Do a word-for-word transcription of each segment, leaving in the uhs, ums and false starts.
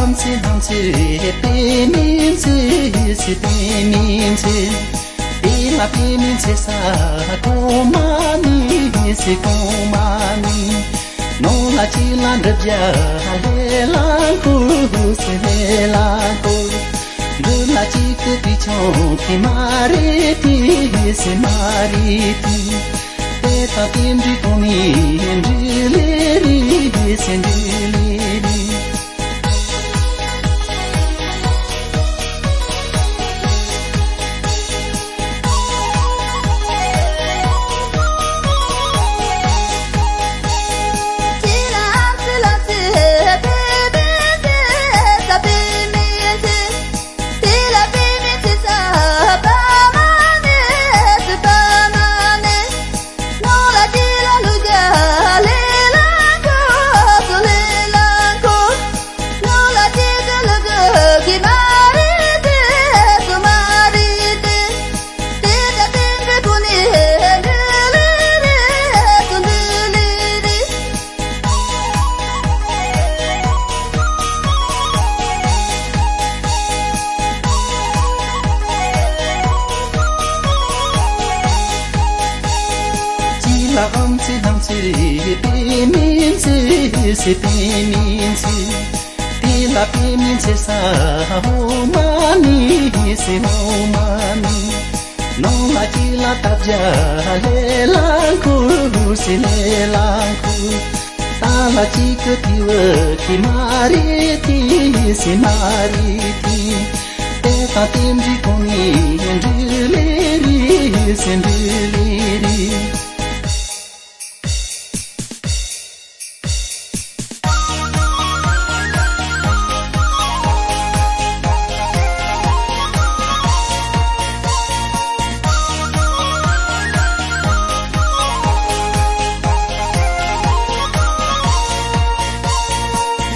ཨམ་ཚེ་ལྷམ་ཚེ་པད་མིན་ཚེ་སི་པད་མིན་ཚེ། དེ་ལ་པད་མིན་ཚེ་ས་གོང་མ་ནི་སི་གོང་མ་ནི། ནོར་ལ་ཅི་ལ་འགྲུབ་བྱ་ལས་ལ་འཁོར་སི་ལས་ལ་འཁོར། འདི་ལ་ཅི་སྟེ་དེ་ཆུང་གི་མ་རེད་དེ་སི་མ་རེད་དེ། དེ་ལྟ་དེ་འདྲི་གོང་ནི་འདྲི་ལེ་རི་སི་འདྲི་ལེ་རི། ཅི་ལ་ཨམ་ཚེ་ལྷམ་ཚེ་པད་མིན་ཚེ་སི་པད་མིན་ཚེ། དེ་ལ་པད་མིན་ཚེ་ས་འོ་མ་ནི་སི་འོ་མ་ནི། ནོར་ལ་ཅི་ལ་བཏབ་བྱ་ལས་ལ་འཁོར་སི་ལས་ལ་འཁོར། ད་ལ་ཅི་ཀི་དི་བ་ཁི་མ་རི་ཏི་སི་མ་རི་ཏི། དེ་ད་དེ་འདྲི་གོང་ནི་འདྲི་ལེ་རི་སི་འདྲི་ལེ་རི།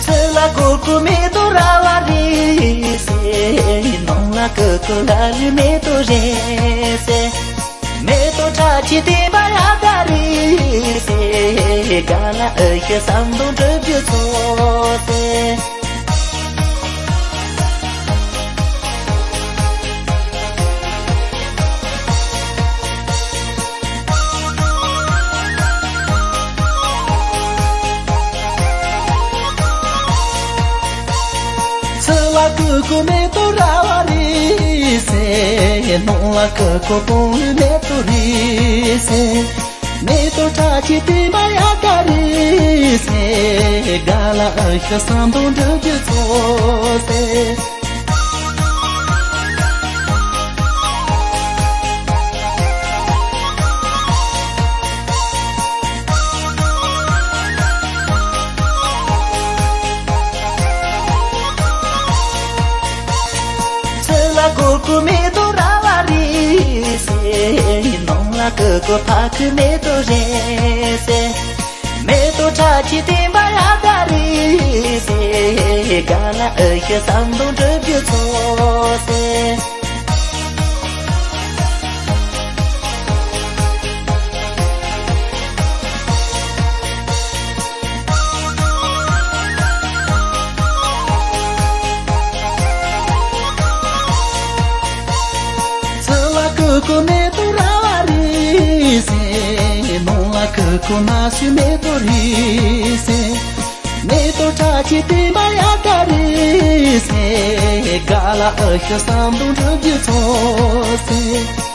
ཚེ་ལ་ཀུ་ཀུ་མེ་ཏོག་ར་བ་རེད་ཟེར། ནང་ལ་ཀུ་ཀུ་ལ་རི་མེ་ཏོག་རེད་ཟེར། མེ་ཏོག་ཁྲ་ཆེ་དེ་མ་ཡ་ད་རེད་ཟེར། ག་ལ་ཨ་ཤ་བསམ་དོན་འགྲུབ་རྒྱུ་ཚོ་ཟེར། ཚེ་ལ་ཀུ་ཀུ་མེ་ཏོག་ར་བ་རེད་ཟེར། ནང་ལ་ཀུ་ཀུ་བོང་བུ་མེ་ཏོག་རེད་ཟེར། མེ་ཏོག་ཁྲ་ཆེ་དེ་མ་ཡ་ད་རེད་ཟེར། ག་ལ་ཨ་ཤ་བསམ་དོན་འགྲུབ་རྒྱུ་ཚོ་ཟེར། ཚེ་ལ་ཀུ་ཀུ་མེ་ཏོག་ར་བ་རེད་ཟེར། ནང་ལ་ཀུ་ཀུ་ཕ་ཁུ་མེ་ཏོག་རེད་ཟེར། མེ་ཏོག་ཁྲ་ཆེ་དེ་མ་ཡ་ད་རེད་ཟེར། ག་ལ་ཨ་ཤ་བསམ་དོན་འགྲུབ་རྒྱུ་ཚོ་ཟེར། ཚེ་ལ་ཀུ་ཀུ་མེ་ཏོག་ར་བ་རེད་ཟེར། ནང་ལ་ཀུ་ཀུ་མ་སུ་མེ་ཏོག་རེད་ཟེར། མེ་ཏོག་ཁྲ་ཆེ་དེ་མ་ཡ་ད་རེད་ཟེར། ག་ལ་ཨ་ཤ་བསམ་དོན་འགྲུབ་རྒྱུ་ཚོ་ཟེར།